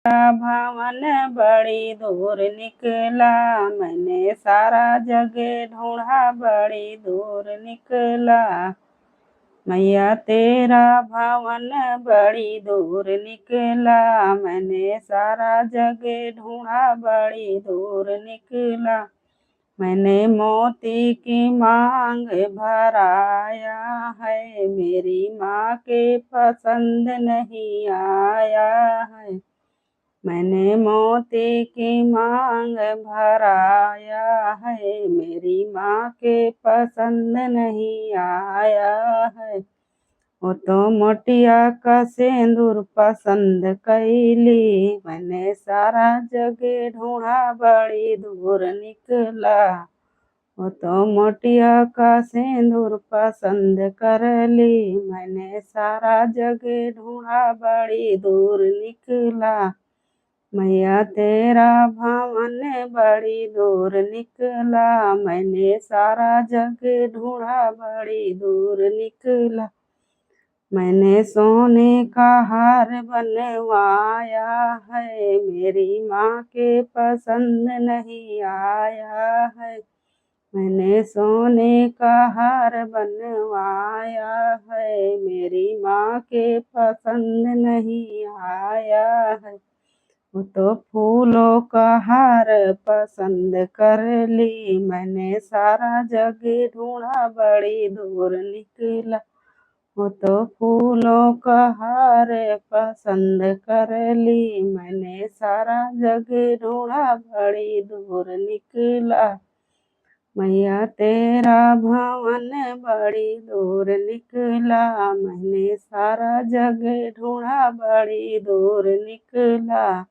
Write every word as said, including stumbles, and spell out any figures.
भवन बड़ी दूर निकला, मैंने सारा जग ढूंढा बड़ी दूर निकला। मैया तेरा भवन बड़ी दूर निकला, मैंने सारा जग ढूंढा बड़ी दूर निकला। मैंने मोती की मांग भराया है, मेरी माँ के पसंद नहीं आया है। मैंने मोती की मांग भराया है, मेरी माँ के पसंद नहीं आया है। वो तो मोटिया का सेंदूर पसंद कैली, मैंने सारा जग ढूंढा बड़ी दूर निकला। वो तो मोटिया का सेंदूर पसंद करली, मैंने सारा जग ढूंढा बड़ी दूर निकला। मैया तेरा भवन बड़ी दूर निकला, मैंने सारा जग ढूंढा बड़ी दूर निकला। मैंने सोने का हार बनवाया है, मेरी माँ के पसंद नहीं आया है। मैंने सोने का हार बनवाया है, मेरी माँ के पसंद नहीं आया है। वो तो फूलों का हार पसंद करली, मैंने सारा जग ढूंढा बड़ी दूर निकला। वो तो फूलों का हार पसंद करली, मैंने सारा जग ढूंढा बड़ी दूर निकला। मैया तेरा भवन बड़ी दूर निकला, मैंने सारा जग ढूंढा बड़ी दूर निकला।